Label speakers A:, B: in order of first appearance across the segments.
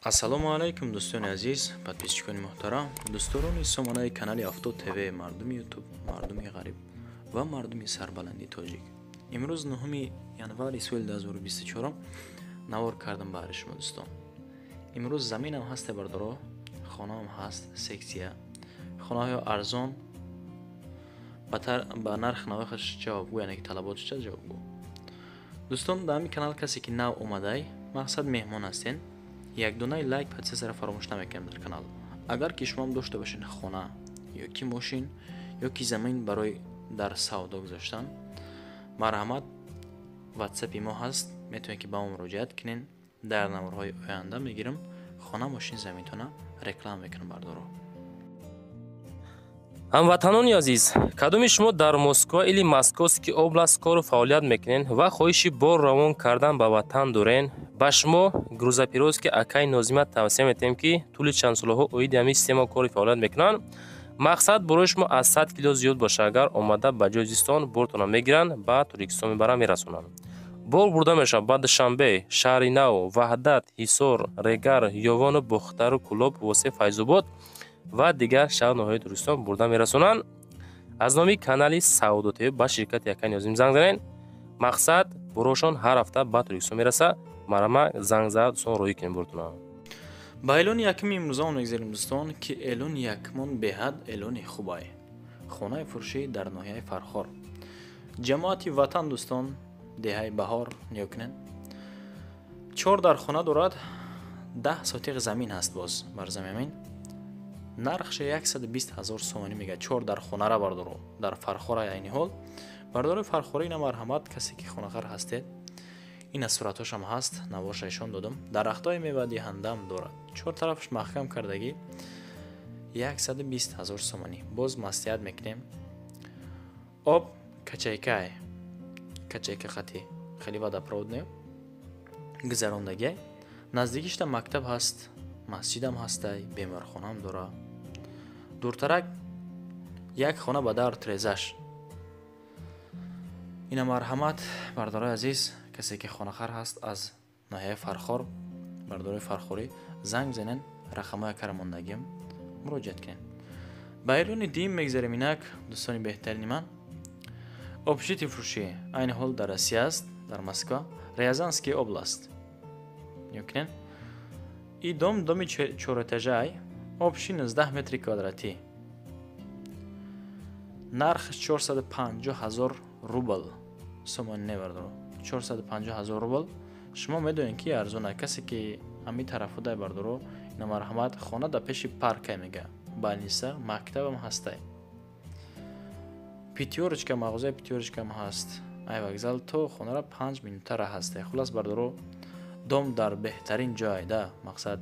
A: Ассалому алайкум, дӯстони азиз, подписчикони муҳтарам, дӯстдорони сомонаи канали Авто ТВ, мардуми Ютуб, мардуми ғариб ва мардуми сарбаланди тоҷик. Имрӯз 9 январи соли 2024 навор кардам баҳри шумо, дӯстон. Имрӯз заминам ҳасте, бардоро, хонаам ҳаст, сексия, хонаҳои арзон ба нарх навахаш ҷавобгӯ, яъне ки талаботш ҷавобгӯ. Дӯстон, дар ҳамин канал касе ки нав омадай, мақсад меҳмон ҳастен, як дунаи лайк, подписаться фаромӯш намекунем дар канал. Агар ки шумоам дошта бошед хона ё ки мошин ё ки замин барои дар савдо гузоштан, марҳамат, ватсапи мо ҳаст, метавонед ки ба мо муроҷиат кунед. Дар наворҳои оянда мегирам хона, мошин, заминтона реклама мекунам, бардоро.
B: Ҳамватанони азиз, кадоми шумо дар Москва или Московский область кору фаъолият мекунед ва хоҳиши бор равон кардан ба ватан дорен, ба шумо грузоперевозки акай Нозима тавсия метиҳем, ки тӯли чанд солаҳо оиди ҳамин система кори фаъолият мекунанд. Мақсад, борои шумо аз 100 кило зиёд боша, агар омада ба ҷои зистон бортона мегиранд, ба Тоҷикистон мебаранд, мерасонанд. Бор бурда мешавад ба Душанбе, Шаҳри Нав, Ваҳдат, Ҳисор, Регар, Ёвону Бохтару Кӯлоб, Восе, Файзобод ва дигар шаҳр ноҳияи Тоҷикистон бурда мерасонанд. Аз номи канали Савдо ТВ ба ширкати акай Нозим занг занед. Мақсад, борошон ҳар ҳафта ба Тоҷикистон мерасад. Марама, занг зад, дӯстон, роҳӣ кунем бортона.
A: Ба эълони якуми имрӯзаон мегзарем, дӯстон, ки эълони якумон беҳад эълони хубай. Хонаи фурӯшӣ дар ноҳияи Фархор, ҷамоати Ватан, дӯстон, деҳаи Баҳор. Нигоҳ кунед, чор дар хона дорад, 10 сотиқ замин ҳаст. Боз бар замин нархше 120 ҳазор сомонӣ мегӯяд. Чор дар хонара, бардоро, дар Фархора. Айни ҳол, бардорои фархора, ина марҳамат, касе ки хонахар ҳастед, ина суратҳошам ҳаст, наворша ишон додам. Дарахтҳои мевадиҳандаам дорад, чор тарафаш маҳкам кардагӣ. 120 ҳазор сомонӣ, боз маслиҳат мекунем. Об качайкай, качайка хати хеле водопровод не гузарондагиай. Наздикишта мактаб ҳаст, масҷидам ҳастай, беморхонаам дора. Дуртарак як хона ба дар трезаш. Ина марҳамат, бардорои азиз, касе ки хонахар ҳаст аз ноҳияи Фархор, бардорои фархорӣ, занг бизанед, рақамҳои акара мондагиам, муроҷиат кунед. Ба эълони дуюм мегзарем инак, дӯстони беҳтарини ман. Общежитие фурӯшӣ айни ҳол дар Россия аст, дар Москва, Рязанский область. Нигоҳ кунед, и дом, доми чорэтажаай, общий 19 метри квадратӣ, нархаш 450 ҳазор рубл сомонӣ не, бардоро, 450 ҳазор рубл. Шумо медонед, ки арзона. Касе ки ҳамин тарафудай, бардоро, ина марҳамат, хона дар пеши паркай мега, больница, мактабам ҳастай, Пятёрочка, мағозаи Пятёрочкам ҳаст. Ай вокзал то хонара 5 минута раҳ ҳастай. Хулас, бардоро, дом дар беҳтарин ҷой да, мақсад,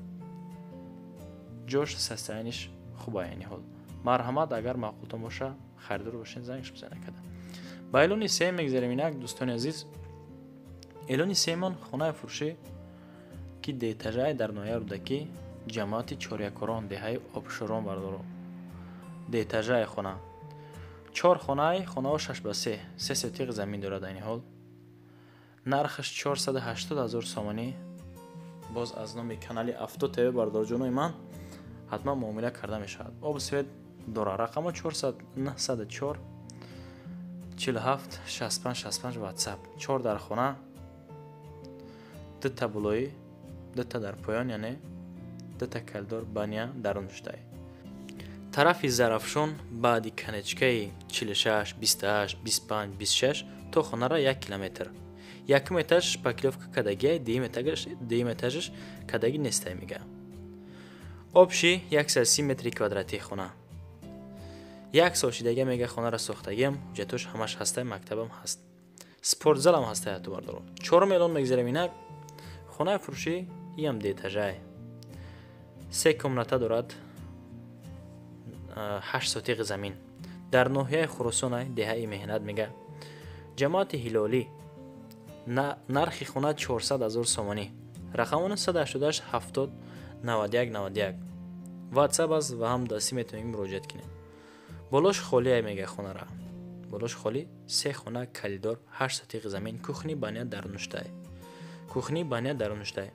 A: ҷош, состояние ш хуба. Айни ҳол, марҳамат, агар маъқултон боша, харидор бошед, зангш бизанед када. Ба эълони сеюм мегзарем инак, дӯстони азиз. Эълони сеюмон хонаи фурӯшӣ, ки деэтажае дар ноҳияи Рӯдакӣ, ҷамоати Чорякорон, деҳаи Обшӯрон. Бардоро, деэтажаи хона, чор хонаи, хонаҳо 6 ба 3, се сотиқ замин дорад. Айни ҳол нархаш 480 ҳазор сомонӣ. Боз аз номи канали Авто ТВ, бардорҷонои ман, ҳатман муомила карда мешавад. Об, свет дора. Рақамҳо 904 47 65 65, ватсап. Чор дар хона, дута болоӣ, дута дар поён, яъне дута коридор, баня дарун шудай. Тарафи Зарафшон, баъди конечкаи 46, 28, 25, 26 то хонара 1 километр. Якум этаж шпаклёвка кардагиай, дуюм этажаш кардагӣ нестай мега. Общий 130 метри квадратии хона. Як сол шидага мега хонара сохтагиам, ҳуҷҷатош ҳамаш ҳастай, мактабам ҳаст, спортзалам ҳастай ҳатто, бардоро. Чорум эълон мегзарем инак. Хонаи фурӯшӣ, иам деэтажай, се комната дорад, 8 сотиқи замин, дар ноҳияи Хуросонай, деҳаи Меҳнат мега, ҷамоати Ҳилолӣ. Нархи хона 400 ҳазор сомонӣ. Рақамони 188 70 91 91, ватсап аст ва ҳам дастӣ метавонед муроҷиат кунед. Болош холия мега, хонара болош холӣ, се хона, коридор, 8 сотиқи замин, кухни, баня дарунуштай, кухни, баня дарунуштай.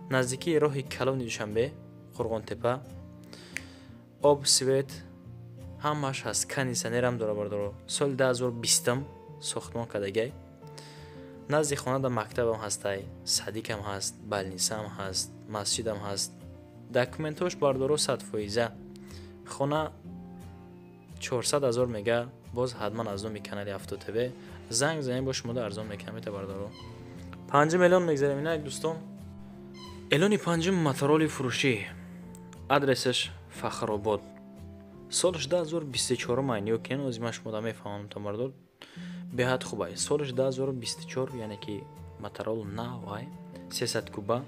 A: Наздикии роҳи калони Душанбе, Қурғонтепа, об, свет ҳамааш ҳаст, кондитсионерам дора, бардоро. Соли 2020 сохтмон кардагай. Назди хонада мактабам ҳастай, садикам ҳаст, больницаам ҳаст, масҷидам ҳаст. Документҳош, бардоро, 100%. Хона 400 ҳазор мега, боз ҳатман аз номи канали Авто ТВ занг занем, бо шумода арзон мекунам мета, бардоро. Панҷум эълон мегзарем инак, дӯстон. Эълони панҷум мотороллери фурӯшӣ. Адресаш Фахробод. Солаш 2024 майниё кен, ози ман шумода мефаҳмам то, бардор, беҳад хуб ай. Солаш 2024, яъне ки мотороллер нав ай, 300 куба,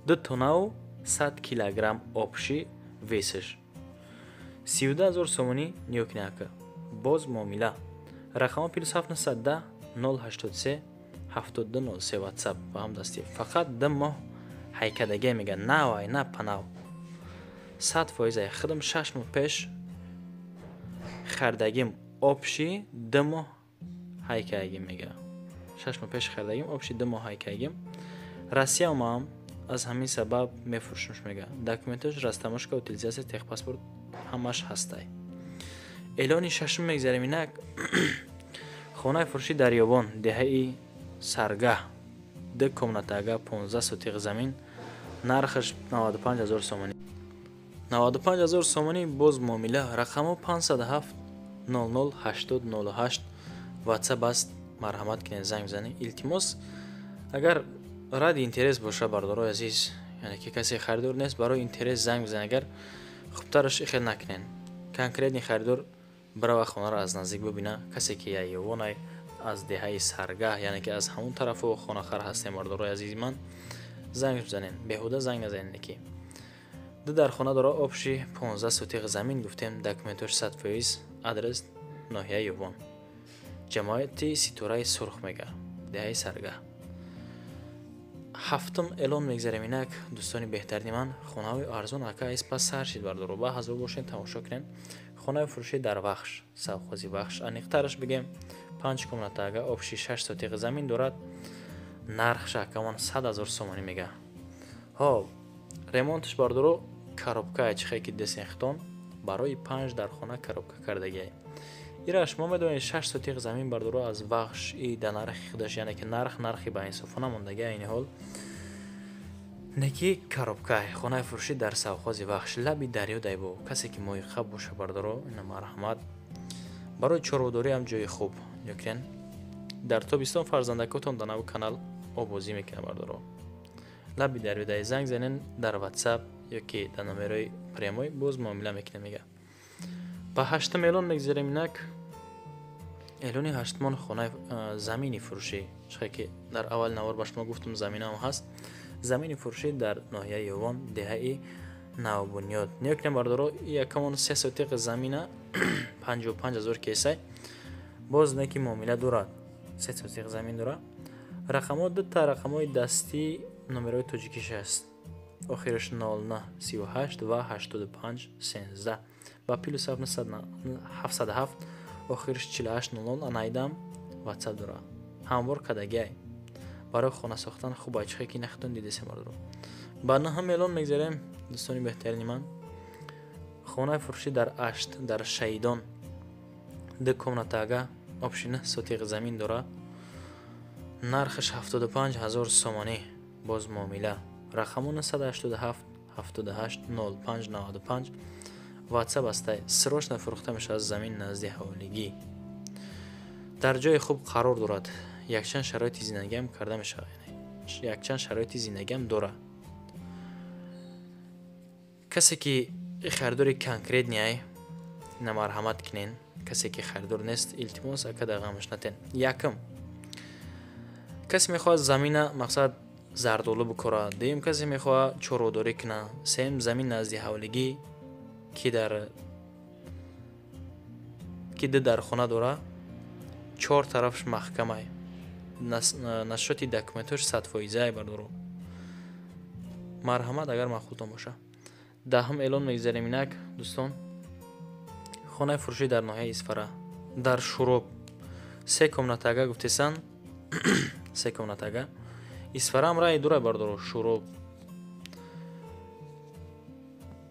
A: 2 тоннау 100 килограмм общий весаш. 32 ҳазор сомонӣ ниёкинака. Боз муомила. Рақамҳо +7 910 083 7203, WhatsApp ба ҳам дастӣ. Фақат 2 моҳ ҳайкадагия мега, нав ай, на панав. 100% ай. Худам 6 моҳ пеш хардагим, общий 2 моҳ ҳайкагим мега. 6 моҳ пеш хардагим, общий 2 моҳ ҳайкагим. Россия омаам, аз ҳамин сабаб мефурӯшмш мега. Документаш, растаможка, утилизация, техпаспорт ҳамаш ҳастай. Эълони шашум мегзарем инак. Хонаи фурӯшӣ дар Ёвон, деҳаи Саргаҳ, ду комнатага, 15 сотиқ замин, нархаш 95 ҳазор сомонӣ. 95 ҳазор сомонӣ, боз муомила. Рақамҳо 507 00 80 08, WhatsApp аст. Марҳамат кунед, занг бизанед, илтимос. Агар ради интерес боша, бардорои азиз, яъне ки касе харидор нест, барои интерес занг бизанед. Агар хубтараш ихел накунед, конкретный харидор бирава, хонаро аз наздик бибина. Касе ки Ёвонай, аз деҳаи Саргаҳ, яъне ки аз ҳамон тарафу хонахар ҳастем, бардорои азизи ман, занг бизанед, беҳуда занг назанед. Ки ду дар хона дора, общий 15 сотиқ замин гуфтем, документош 100%. Адрес ноҳияи Ёвон, ҷамоати Ситораи Сурх мега, деҳаи Саргаҳ. Ҳафтум эълон мегзарем инак, дӯстони беҳтарини ман. Хонаҳои арзон ака пас сар шид, бардоро, ба ҳазор бошед, тамошо кунед. Хонаи фурӯшӣ дар Вахш, совхози Вахш, аниқтараш бигем, панҷ комнатага, общий 6 сотиқ замин дорад. Нархш акамон 100 ҳазор сомонӣ мега. Ҳо, ремонташ, бардоро, коробка чихе ки десенхтон барои панҷ дар хона коробка кардагиай. Ира шумо медонед, 6 сотиқ замин, бардоро, аз Вахш и да нархи худаш, яъне ки нарх нархи баинсофона мондаги айни ҳол. Неки коробка. Хонаи фурӯшӣ дар совхози Вахш, лаби дарё дайбо. Касе ки моиқа боша, бардоро, ина марҳамат. Барои чорводорӣ ҳам ҷои хуб ёкрен. Дар тобистон фарзандакотон дар нави канал обозӣ мекунад, бардоро. Лаби дарё дай, занг занен дар WhatsApp ёки дар номерои прямой, боз муомила мекунем мега. Ба ҳаштум эълон мегзарем инак. Эълони ҳаштумон хонаи замини фурӯшӣ. Чихе ки дар аввали навор ба шумо гуфтам, заминаам ҳаст. Замини фурӯшӣ дар ноҳияи Ёвон, деҳаи Навбунёд. Ниёкунем, бардоро, якамон 3 сотиқ замина 55 ҳазор кесай, боз не ки муомила дорад. 3 сотиқ замин дорад. Рақамҳо, дута рақамҳои дастӣ, номерои тоҷикиш аст, охираш 09 38 ва 85 13 ба +707 охираш 48 00 анайдам WhatsApp дорад. Ҳамвор кадагиай, барои хона сохтан хуб айчихе ки нахтон дидесем, бардоро. Ба наҳум эълон мегзарем, дӯстони беҳтарини ман. Хонаи фурӯшӣ дар Ашт, дар Шаҳидон, ду комнатага, общий 9 сотиқ замин дорад. Нархаш 75 ҳазор сомонӣ, боз муомила. Рақаму 987 78 05 95, WhatsApp астай. Срочно фурӯхта мешавад. Замин назди ҳавлигӣ, дар ҷои хуб қарор дорад, якчанд шароити зиндагиам карда мешавад, якчанд шароити зиндагиам дорад. Касе ки харидори конкретный ай, намарҳамат кунен. Касе ки харидор нест, илтимос, ака, дар ғамаш натен. Якум, касе мехоҳад замина, мақсад, зардолу бикорад. Дуюм, касе мехоҳад чорводорӣ кунад. Сеюм, замин назди ҳавлигӣ, ки дар ки ду дар хона дорад, чор тарафаш маҳкамай, нашоти документош 100%-ай, бардоро, марҳамат, агар маъқултон боша. Даҳум эълон мегзарем инак, дӯстон. Хонаи фурӯшӣ дар ноҳияи Исфара, дар Шуроб, се комнатага гуфтесан, се комнатага. Исфараам раи дура, бардоро, Шуроб.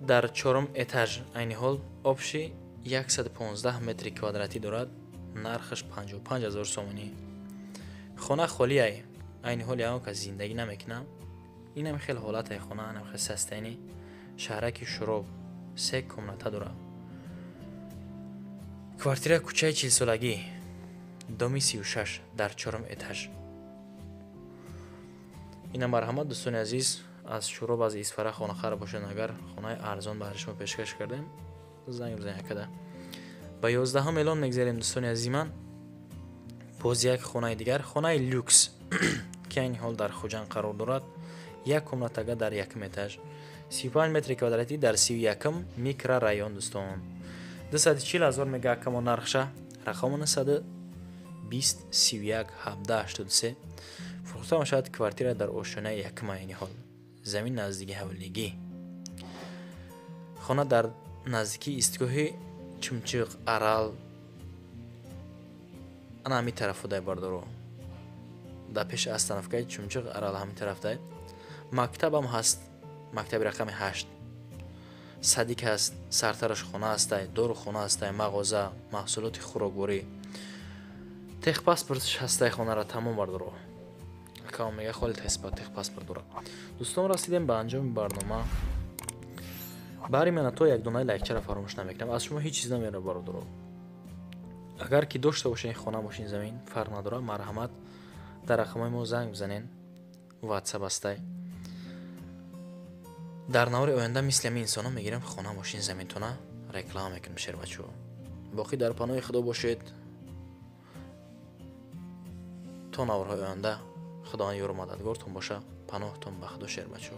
A: Дар чорум этаж айни ҳол общий 115 метри квадратӣ дорад, нархаш 55 000 сомонӣ. Хона холиай, айни ҳол ягон кас зиндагӣ намекунад. Инам хеле ҳолатай хона, инам хеле состояние. Шаҳраки Шуроб, се комната дорад. Квартира кӯчаи чилсолагӣ, доми 36, дар чорум этаж. Ина марҳамат, дӯстони азиз, аз Шуроб, аз Исфара хонахар бошед, агар хонаи арзон баҳри шумо пешкаш кардем, занг бизанед акада. Ба 11-ум эълон мегзарем, дӯстони азизи ман. Боз як хонаи дигар, хонаи люкс, ки айни ҳол дар Хуҷанд қарор дорад. Як комнатага дар якум этаж, 35 метри квадратӣ, дар 31-м микрорайон, дӯстон. 240 000 мега акамо нархша. Рақамо 920 31 17 83. Фурӯхта мешавад квартира дар ошёнаи якум, айни ҳол замин наздики ҳавлигӣ. Хона дар наздикии истгоҳи Чумчиқ Арал, ана ҳамин тарафудай, бардоро, дар пеши остановкаи Чумчиқ Арал ҳамин тарафдай. Мактабам ҳаст, мактаби рақами 8, садик ҳаст, сартарошхона ҳастай, дорухона ҳастай, мағоза, маҳсулоти хӯрокворӣ, техпаспортш ҳастай хонара тамом, бардоро. Акамо мега, холи техпаспорт дорад. Дӯстон, расидем ба анҷоми барнома. Баҳри мана то як донаи лайкчара фаромӯш намекунам, аз шумо ҳеҷ чиз намера, бародаро. Агар ки дошта бошед хона, мошин, замин, фарқ надорад, марҳамат, дар рақамҳои мо занг бизанен, ватсап ҳастай. Дар навори оянда мисли ҳамин инсонҳо мегирем, хона, мошин, заминтона реклама мекунем, шербачо. Боқӣ дар паноҳи Худо бошед то наворҳои оянда. Худованд ёру мададгортон боша. Паноҳтон ба Худо, шербачо.